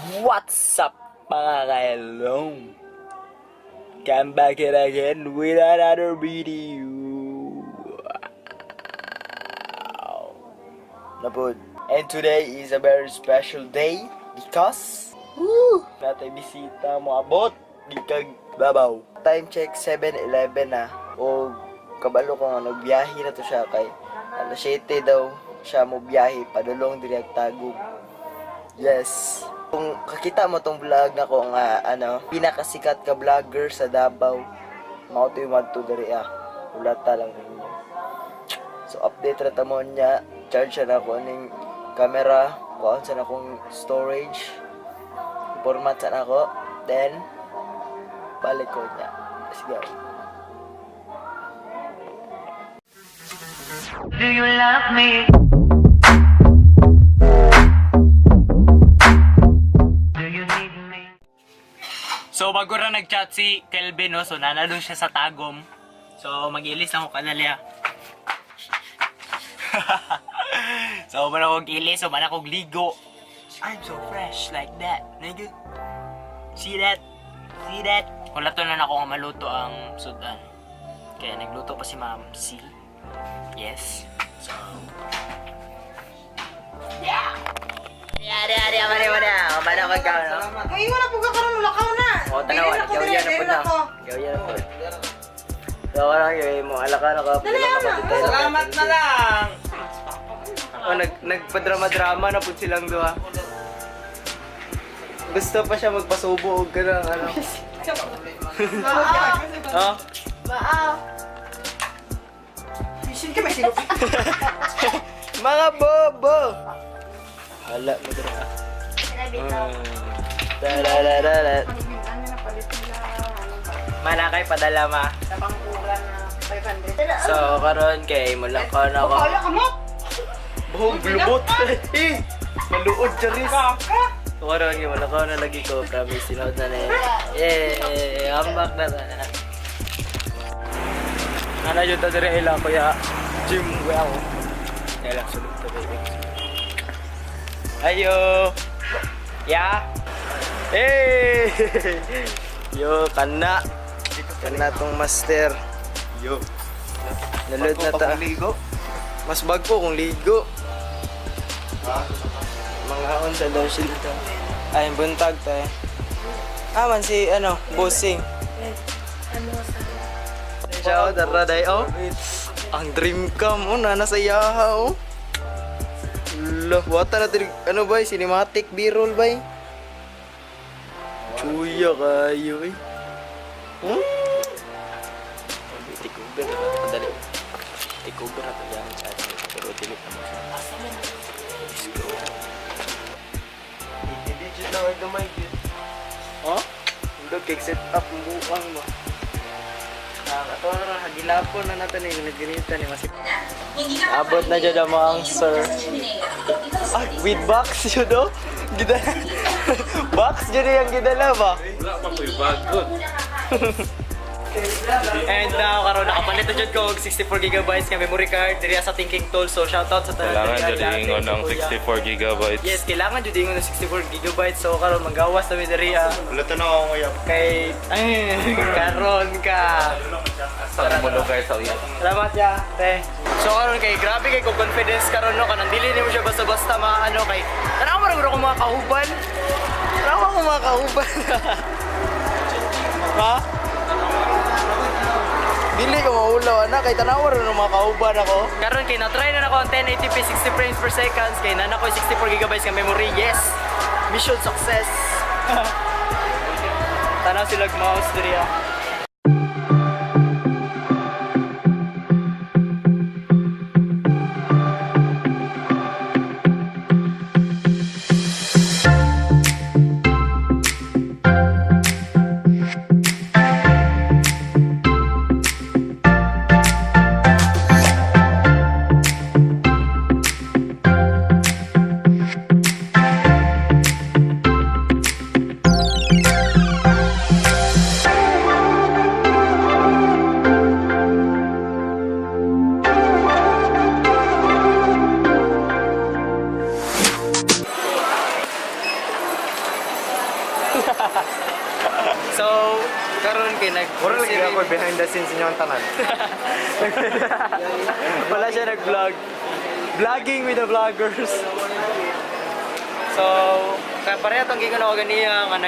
What's up, mga kaelong? Come back here again with another video. Napod. And today is a very special day because woo, natay bisita mo abot gikag babaw. Time check, 7:11 na. O kabalo ko nga nagbiyahe na to siya kay alas 7 daw siya mo biyahe padulong diri ag Tagum. Yes. Kung kakita mo tong vlog na ko nga ano, pinakasikat ka vlogger sa Davao, mao to yung madto diri ah. Ulata lang ninyo. So update ra ta mo niya, charge na ako aning camera, kuan sa na akong storage, format sa nako, then balik ko niya. Let's go. Do you love me? Do you need me? So bago ra nag-chat si Kelvin, no, so nanalo siya sa Tagum. So mag-ilis ako kanali ah. So man akong ilis, so man akong ligo. I'm so fresh like that, nigga. See that? See that? Wala to na ako nga maluto ang sudan. Kaya nagluto pa si Ma'am C. Yes. So yeah! Yeah, yeah, yeah, mali, mali. Mali, mali, mali. Ay, wala po ka karon, lakaw na. O, tanawa. Dili na ko, Gawin dili, yan na po dili na. na ko. Gawin yan na po. So, parang gawin mo. Alaka na ka. Dali, ama. Salamat na lang! Oh, nagpa-drama-drama na po silang duha. Gusto pa siya magpasubo og ganang ano. Oh? Maaw. Vision ka may silop. Mga bobo! Hala, madara. Tarararara. Ano na palit nila? Ano ba? Manakay padala ma. Sa pangkulan na 500. So, karon kay mulakaw na ako. Kaya ka mo? Buhog lubot. Eh! Maluod, charis. So, karon kay mulakaw na lagi ko. Promise, sinuod na na yun. Yay! Ambak na na. Ano yun ta dire ila kuya Jim kuya ako. Kaya lang sulod ta baby. Ayo. Ya. Hey! Yo, kana. Kana tong master. Yo. Nalod na ta. Ligo? Mas bago kung ligo. Mga unsa daw sila to. Ay, buntag ta eh. Ah, man si ano, bossing. Ciao, dara day oh. Ang dream cam oh, na nasa iyaha oh. Lah, wata na tinig, ano ba, cinematic B-roll ba? Chuya kayo eh. Hmm? Take over na to, dali. Take over na to yan sa atin. Pero delete naman siya. Let's go. Digit lang ang gamay. Oh? Hindi, cake set up ang buwang mo. Ato na, hagilapon na natin eh, nagganita ni Masip. Abot na dyan ang mga sir. Ah, with box yun oh. Gidala. Box dyan yung gidala ba? Wala pa ko'y bago. And now, karon nakapalit na dyan ko og 64 gigabytes nga memory card diri sa Thinking Tool. So shoutout sa tanan Kailangan diri, dyan ate, ingon ng kuya. 64 gigabytes. Yes, kailangan jud ingon ng 64 gigabytes. So karon manggawas na mi diri ah. Wala to na ako ngayon. Kay ay, karon ka. Sa mulugay sa uyan. Salamat ya, te. So karon kay grabe kay ko confidence karon no, kanang dili nimo siya basta-basta maano kay tanaw mo ra gud ako mga kauban. Tanaw ako mga kauban. Ha? Dili ko maulaw ana kay tanaw ra ng mga kauban ako. Karon kay na-try na nako ang 1080p 60 frames per seconds kay nana ko 64 gigabytes nga memory. Yes. Mission success. Tanaw sila mouse diri ah. So, karon kay nag Mura lagi ako behind the scenes inyong tanan. Wala siya nag-vlog. Vlogging with the vloggers. So, kaya pareha tong gigon ako ganiya nga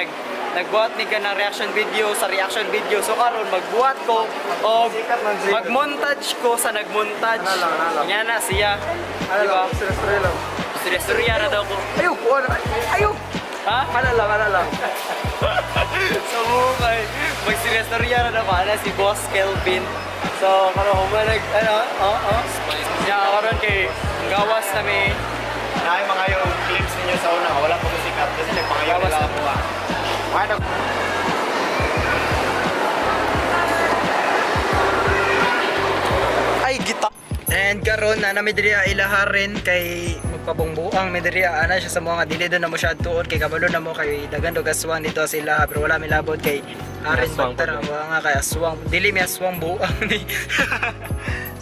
nagbuhat ni ka ng reaction video sa reaction video. So karon magbuhat ko og Sikat man siya. magmontage ko sa nagmontage. Ano lang, ano lang. Nga na siya. Ano Di ba? lang, istorya lang. Istorya na daw ko. Ayaw, kuha na. Ayaw! Ha? Ano lang, ano lang. So kay magsirya na daw ana si Boss Kelvin. So karon human nag ano, oh oh. Ya karon kay ang gawas na may Naay mga yung clips ninyo sa una, wala pa ko sikat kasi nagpangayaw Gawas nila na. ako ah. Ano? Ay gita. And karon na nami diri ilaharin kay magpabungbuang mi diri ana siya sa mga dili do na mo siya tuod kay kabalo na mo kay dagan do aswang dito sa ilaha pero wala mi labot kay arin Aswang bagtar pa ang nga kay aswang dili mi aswang buang ni.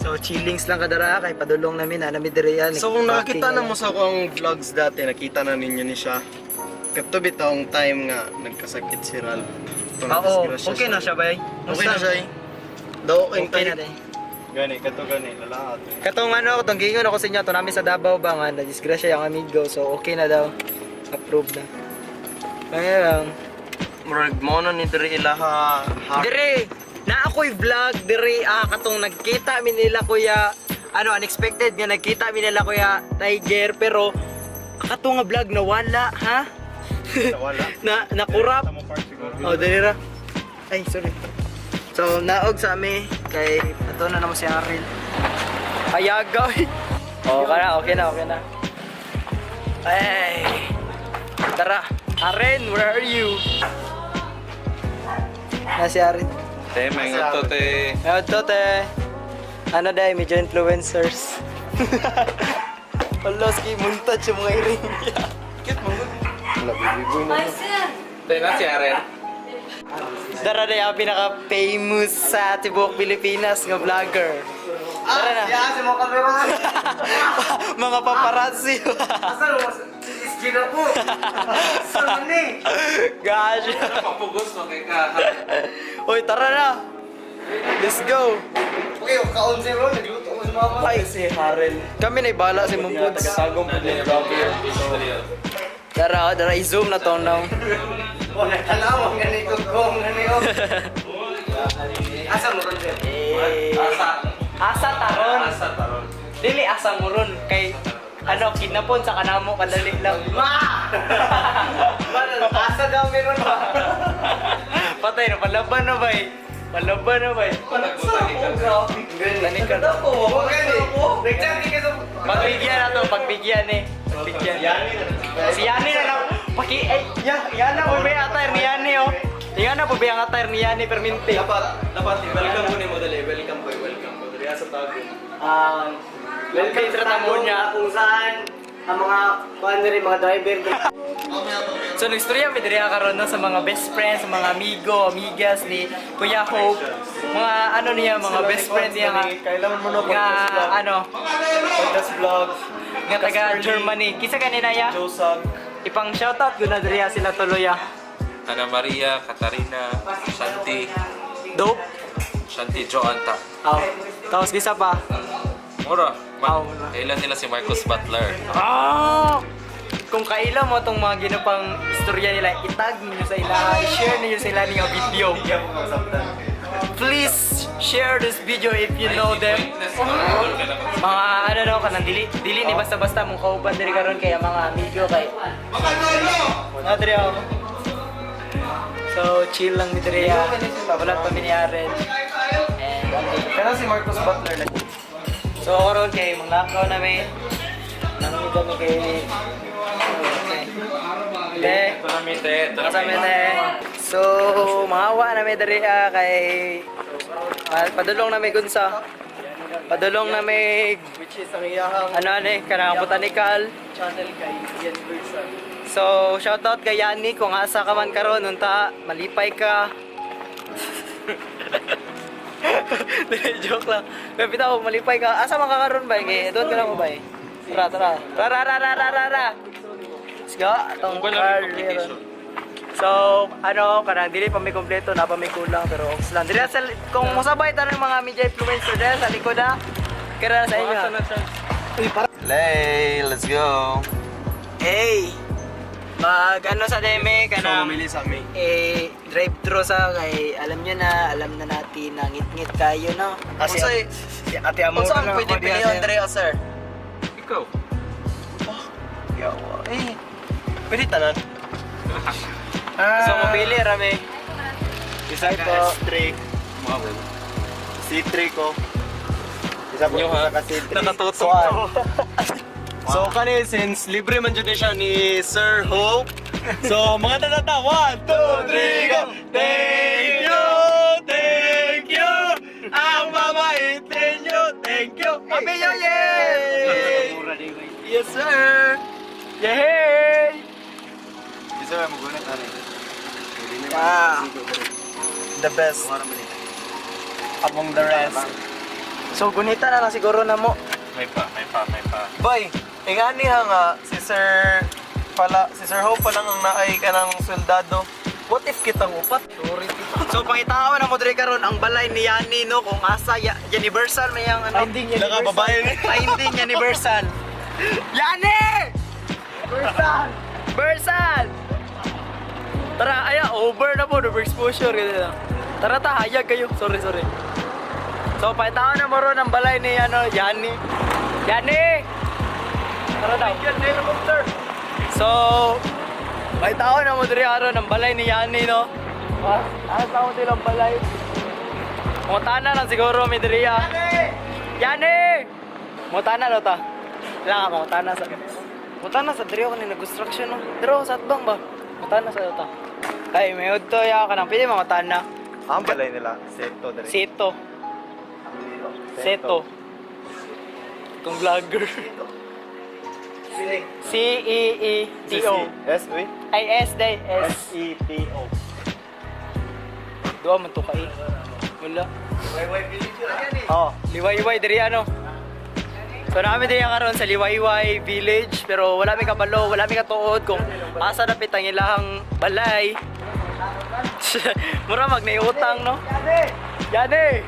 So chillings lang kadara kay padulong namin na nami diri. So kung nakakita na mo sa akong vlogs dati, nakita na ninyo ni siya. Kato bitawng time nga nagkasakit si Ralph. Ito, Oo, nadisgrasya okay na siya bay. Okay na siya eh. Daw okay, Okay na day. Gani, kato gani, lalahat. Katong ano, katong giingon ako sa inyo, to namin sa Davao ba nga, na-disgrasya yung amigo, so okay na daw. Approved na. Kaya lang. Murag mo na ni diri ilaha. Dire, na ako'y vlog, dire, katong nagkita mi nila kuya, ano, unexpected nga nagkita mi nila kuya Tiger, pero katong nga vlog nawala, ha? Wala. Na, nakurap. Tamo park siguro. Oh, dali ra. Ay, sorry. So, naog sa ami kay ato na namo si Ariel. Ayagaw. Oh, okay na, okay na, okay na. Ay. Tara. Aren, where are you? Na si Aren. Te, may nga to, te. Ayun to, te. Ano dahil, medyo influencers. Wala, sige, montage yung mga iring niya. Cute mo. Wala, bibiboy na. Te, na si Aren. Dara na yung pinaka-famous sa Tibok, Pilipinas nga vlogger. Tara na. Yeah, sa mga camera. Mga paparazzi. Asa mo? SG na po. Saan ni? Gosh. Papugos mo kay ka. Uy, tara na. Let's go. Okay, kaon zero. Nagluto ko sa mama. Ay, si Harel. Kami na ibala si Mong Puds. Tagatagong po niya vlogger. Tara, oh, tara, i-zoom na to now. Wala tanaw, ang ganito kong ganito. Asa mo ron sir? Eh, Asa. Asa taron. Asa taron. Dili asa mo ron kay ano kidnapon sa kanamo kadali lang. Ma! Asa daw meron ba? Patay na palaban na bay. Palaban na bay. Tani ka. Nag-chat ka sa... Pagbigyan na to, pagbigyan eh. Pagbigyan. Si Yani na lang. Paki ay ya, yana po ba attire ni Yani oh. Yana po ba ang attire ni Yani perminti. Dapat, dapat i-welcome ko ni mo dali. Welcome ko, welcome ko. Dali sa tago. Welcome sa tamo niya. Kung saan ang mga kuan rin mga driver. So nagstorya mi diri karon no sa mga best friends, sa mga amigo, amigas ni Kuya Hope. Mga ano niya, mga best friend niya nga, Kailangan mo na nga ano, Podcast vlog. nga taga Germany. Kinsa kanina ya? Josag. Ipang shoutout ko na diri sila tuloy ya. Ana Maria, Katarina, Shanti, Dope. Shanti Joanta. Aw. Tapos gisa pa. Mura. Aw, mura. Kailan nila si Marcus Butler? Ah! Kung kaila mo tong mga ginapang istorya nila, itag ninyo sa ila, i-share ninyo sa ila nga video. Please share this video if you know them. Mga ano no, kanang dili dili ni basta-basta mong kauban diri karon kay ang mga amigo kay. Mga diri ako. So chill lang ni diri ah. Wala pa mi ni Aren. And Kaya si Marcus Butler. So karon kay manglakaw na mi. Nangmi kami kay Te, Ito na mi, te. Ito na Asa mi. mi te. So, mahawa na mi diri ah, kay padulong na mi gunsa. Padulong na mi Which is ang iyahang ano ano eh, kanang botanical. channel kay Ian Wilson. So, shoutout kay Yani kung asa ka man karon unta malipay ka. Dili, joke lang. Pero bitaw, malipay ka. Asa man ka karon ba? Kay doon ka lang mo ba? Tara, tara. Ra ra ra ra ra ra. Let's go. Atong Kung wala car. rin complication. So, ano, kanang dili pa may kompleto, na pa may kulang, pero okay lang. Dili sa, kung mosabay tanong mga media influencer dili sa likod ha. Kira sa inyo. Ha. Lay, let's go. Hey! Mag ano sa deme So, kanang mamili sa amin. eh drive thru sa kay alam niyo na, alam na natin na ngit-ngit tayo no. Unsay, Si Ate Amor unsa ang pwede pilihan, Andrea, sir? Ikaw. Yawa. Eh, pwede tanan. So mobili rame. Isa ka S3. C3 ko. Isa po, Inyo, ha? isa ka C3. Nakatutok. So, kani, since libre man jud ni siya ni Sir Hope, so, mga tatata, 1, 2, 3, go! Thank you! Thank you! Ang mabait ninyo! Thank you! Happy New Year! Yes, sir! Yay! Isa ba magunat ani? Ah. The best among the rest. So gunita na lang siguro na mo. May pa, may pa, may pa. Bay, ingani ha nga si Sir pala si Sir Hope pa lang ang naay kanang soldado. What if kitang upat? Sorry. So pangitaon na mo diri karon ang balay ni Yani no kung asa ya, universal may ang ano. Finding Naka babae ni. Finding universal. Yani! Versal! Versal! Tara, aya, over na po, overexposure ganyan lang. Tara ta, hayag kayo. Sorry, sorry. So, pangitaon na mo ron ang balay ni ano, Yani. Yani! Tara daw. Helicopter. So, may tao na mo diri aron ang balay ni Yani no. Ah, asa mo silang balay. Mutana lang siguro mi diri ah. Yani! Mutana daw ta. Lang ako mutana sa. Mutana sa diri ako ni nag-construction no. Diri ako sa atbang ba. Mutana sa daw ta. Ay, may udto ya ka nang pwede mangutana. Ang balay nila, Seto dere. Seto. Seto. Itong vlogger. C E E T O. S uy. Ay S day S. S E T O. Duha man to kay. Wala. Oh, Liwayway diri ano. So namin diri karon sa Liwayway Village pero wala mi kabalo, wala mi katuod kung asa dapit ang ilahang balay. Mura mag utang no. Yane!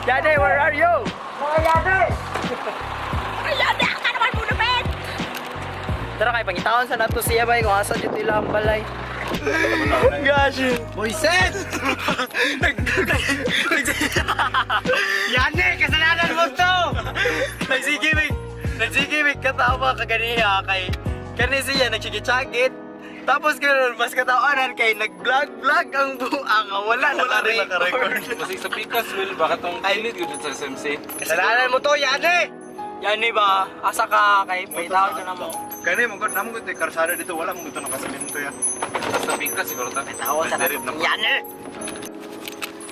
Yane, where are you? Mga Yane! Yane, ka naman muna, men! Tara kay pangitaon sa nato siya bay kung asa dito ilahang balay. Gosh. Moises! Yane, kasalanan mo to! Nagsigimik, nagsigimik katawa ka ganiha kay kani siya nagsigitsagit. Tapos ganun, mas katawanan kay nag-vlog-vlog ang buang wala Wala rin naka-record. Kasi sa Picas will, baka tong kilid yun sa SMC. Kasalanan mo to, Yane! Yane ba? Asa ka kay pahitawag ka na mo. Kani mo gud namo gud karsada dito wala mo gud nakasemento ya. Sa Picas siguro ta. Tawag sa Pwede rin naman. Yane!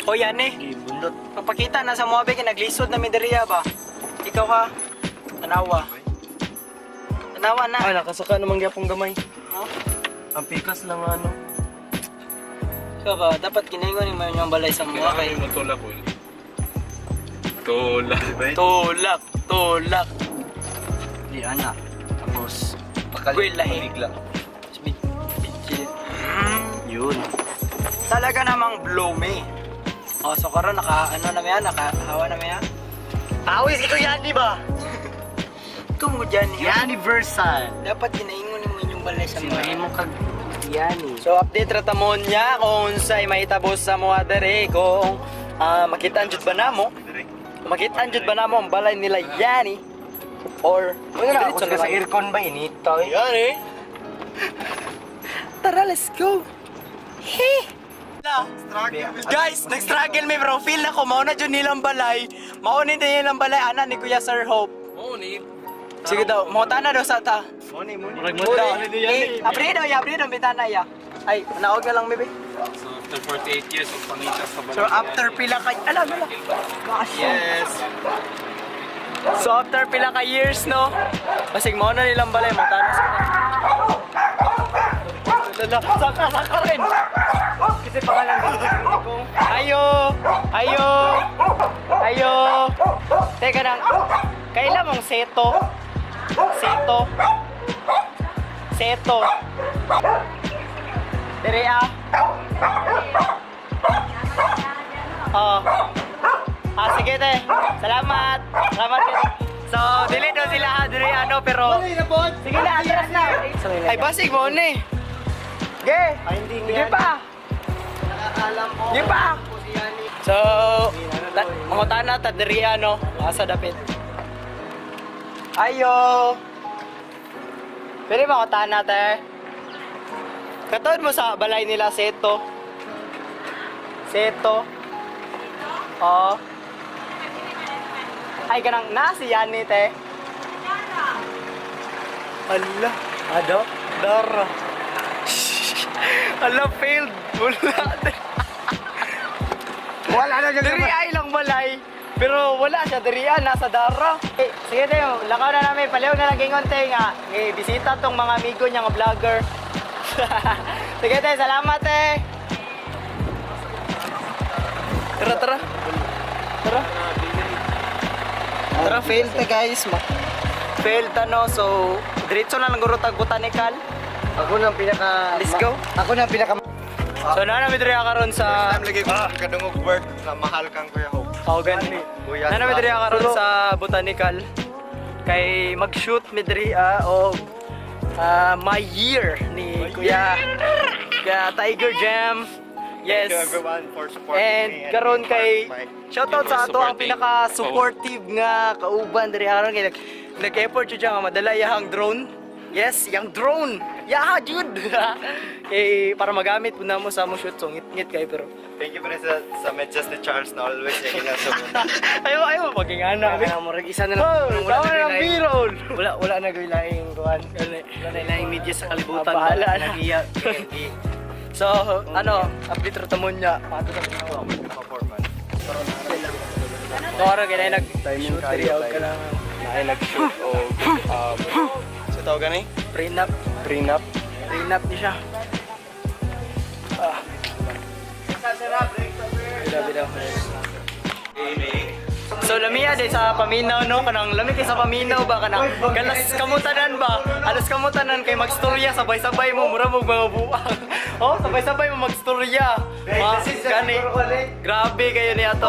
O Yane, Bundot. papakita na sa mga kay naglisod na midiriya ba? Ikaw ha? Tanawa. Tanawa na. Ah, nakasaka naman gyapon gamay. Huh? Ang pikas lang ano. Ikaw ba, dapat kinaingon yung mga balay sa mga Kailangan kay yung matulak, Will. Tulak. Tulak, tulak. Di ana. Tapos Well, lahi. bigla. Big, Yun. Talaga namang blow me. Oh, so karon naka ano na maya, nakahawa na maya. Awis ito yan, di ba? Ikaw mo dyan, Universal. Dapat kinaingon mo inyong balay sa mga. mo kag Yani. So update ra ta mo niya kung unsay mahitabo sa mga dere kung makitaan jud ba namo? Makitaan jud ba namo ang balay nila Yani? Or Wala diretso ako na sa lang. aircon ba init to? Yani. Tara, let's go. Hey! Guys, nag-struggle may bro. Feel na ko, mauna dyan nilang balay. Mauna din nilang balay, ana ni Kuya Sir Hope. Oo, ni. Sige daw, mauta na daw sa ta. Muni muni. Daw. Eh, abri daw, ya, abri daw, bitana ya. Ay, naog na lang, bebe. So after 48 years of pangita sa balay. So after pila ka, alam, alam. Gosh. Yes. So after pila ka years, no? Basig mo na nilang balay, mauta na sa Lala, saka, saka rin. Kasi pangalan ko. Ayo! Ayo! Ayo! Teka lang. Kailan mong seto? Seto? Seto. Diri ah. Oh. Ah, sige te. Salamat. Salamat. Te. So, dili daw sila ah, diri ano pero sige na, atras na. Ay, basig mo ni. Ge. Sige pa. Sige pa. So, mangutana ta diri ano, asa dapit. Ayo. Pwede mangutana te. Katod mo sa balay nila Seto. Seto. Oo. Ay, ganang na si Yani, te. Ala, ado, dara. Ala, failed. Wala, te. Wala na dyan. Diri ay lang balay. Pero wala siya, diri ah, nasa dara. Eh, sige tayo, lakaw na namin. Paliw na lang gingon te nga. Eh, bisita tong mga amigo niya nga vlogger. Sige te, salamat te. Tara, tara. Tara. Tara, fail ta guys. Fail ta no, so diretso na lang guro tag botanical. Ako nang pinaka... Let's go. Ako nang pinaka... So na namin diri karon sa Time lagi ko kadungog work na mahal kang Kuya Hope. Oh, gani. Kuya, Na namin diri karon sa botanical kay mag-shoot mi diri ah, og my year ni Kuya Kuya Tiger Jam. Yes. Thank you everyone for supporting And me. karon being kay part of my- shoutout sa ato ang Supporting. pinaka supportive nga kauban diri karon kay nag-effort jud siya nga madala iyang drone. Yes, yang drone. Yaha jud. Kay para magamit pud namo sa among shoot, so ngit-ngit kay pero Thank you pre sa medyas ni Charles na always yung inasumuna. ayaw ayaw maging ana. Kaya murag isa na lang. Oh, Wala tama na na laing- b-roll. Wala na gawin laing kuan. Gani. Wala na laing media sa kalibutan. Ah, bahala na. Nagiya. So, ano, update ra tamon niya. Pato sa mga Performance. Toro kay nag-shoot diri og kanang Naay nag-shoot og sa tawag gani? prenup. Prenup. Prenup ni siya. Ah. Bida, bida. So lamiya day sa paminaw no, kanang lami kay sa paminaw ba, kanang galas kamutanan ba? Alas kamutanan kay magstorya sabay-sabay mo mura mo mga buang. Oh, sabay-sabay mo magstorya. Ma, gani. Grabe kayo ni ato.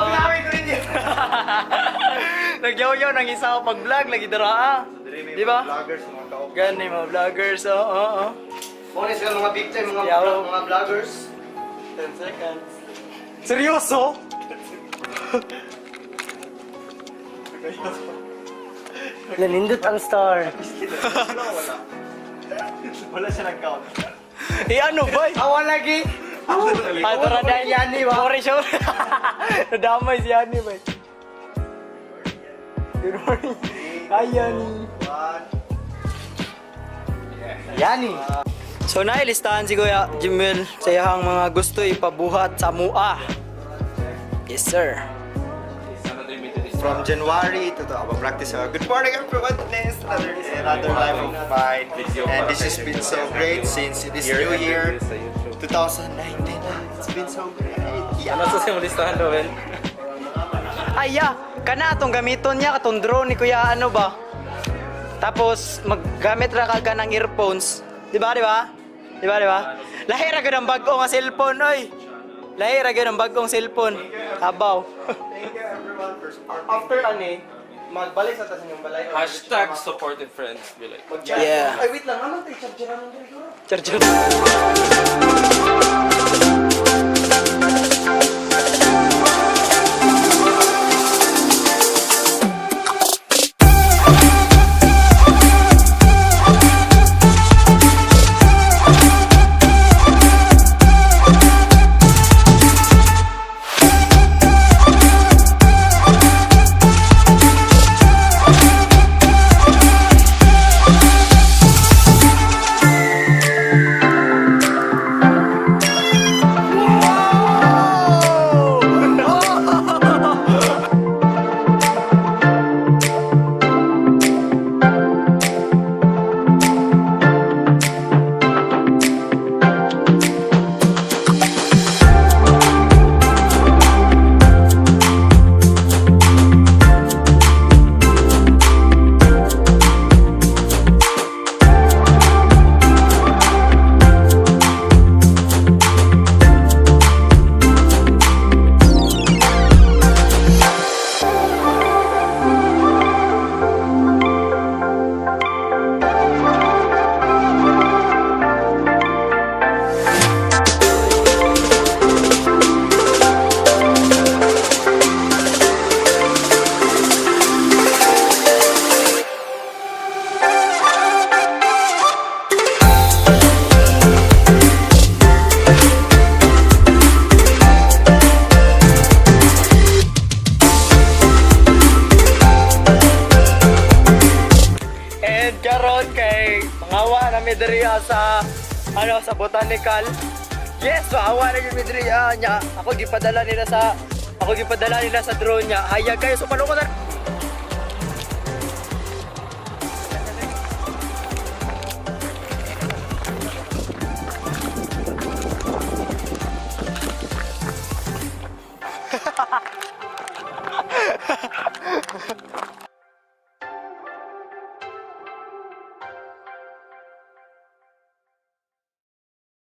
Nagyaw-yaw nang isa pag vlog lagi dara. Ah. Di ba? Vloggers, mga kaop. Gani mga vloggers, oo. Oh, oh. Muna sila mga big time, mga Yaw. mga vloggers. 10 seconds. Seryoso? Nanindot ang star. Wala siya nag-count. Eh ano ba? Awa lagi. Ah, tara dahil Yani ba? Sorry, sorry. Nadamay si Yani ba? Good morning. Hi, Yani. Yani. So, nailistahan si Kuya Jimel sa iyang mga gusto ipabuhat sa mua. Yes, sir. From January to the practice. Good morning everyone. Today is another life of mine. And this has been so great since it is New Year 2019. It's been so great. Yeah. Ano sa siyang listahan, Noel? Ay, yeah. Kana atong gamiton niya katong drone ni Kuya ano ba? Tapos maggamit ra ka ng earphones. Di ba, di ba? Di ba, di ba? Lahi ra gyud ang bag-o nga cellphone, oy. Lahi ra gyud ang bag-ong cellphone. Abaw. Thank you everyone for supporting. After ani, magbalik sa tas inyong balay. #SupportiveFriends be like. Yeah. Ay, wait lang. Ano tayo charger naman diri ko? Charger. ganina sa ano sa botanical. Yes, maawa na gyud mi diri ah, nya. Ako gipadala nila sa drone niya. Hayag kayo so paano ko na.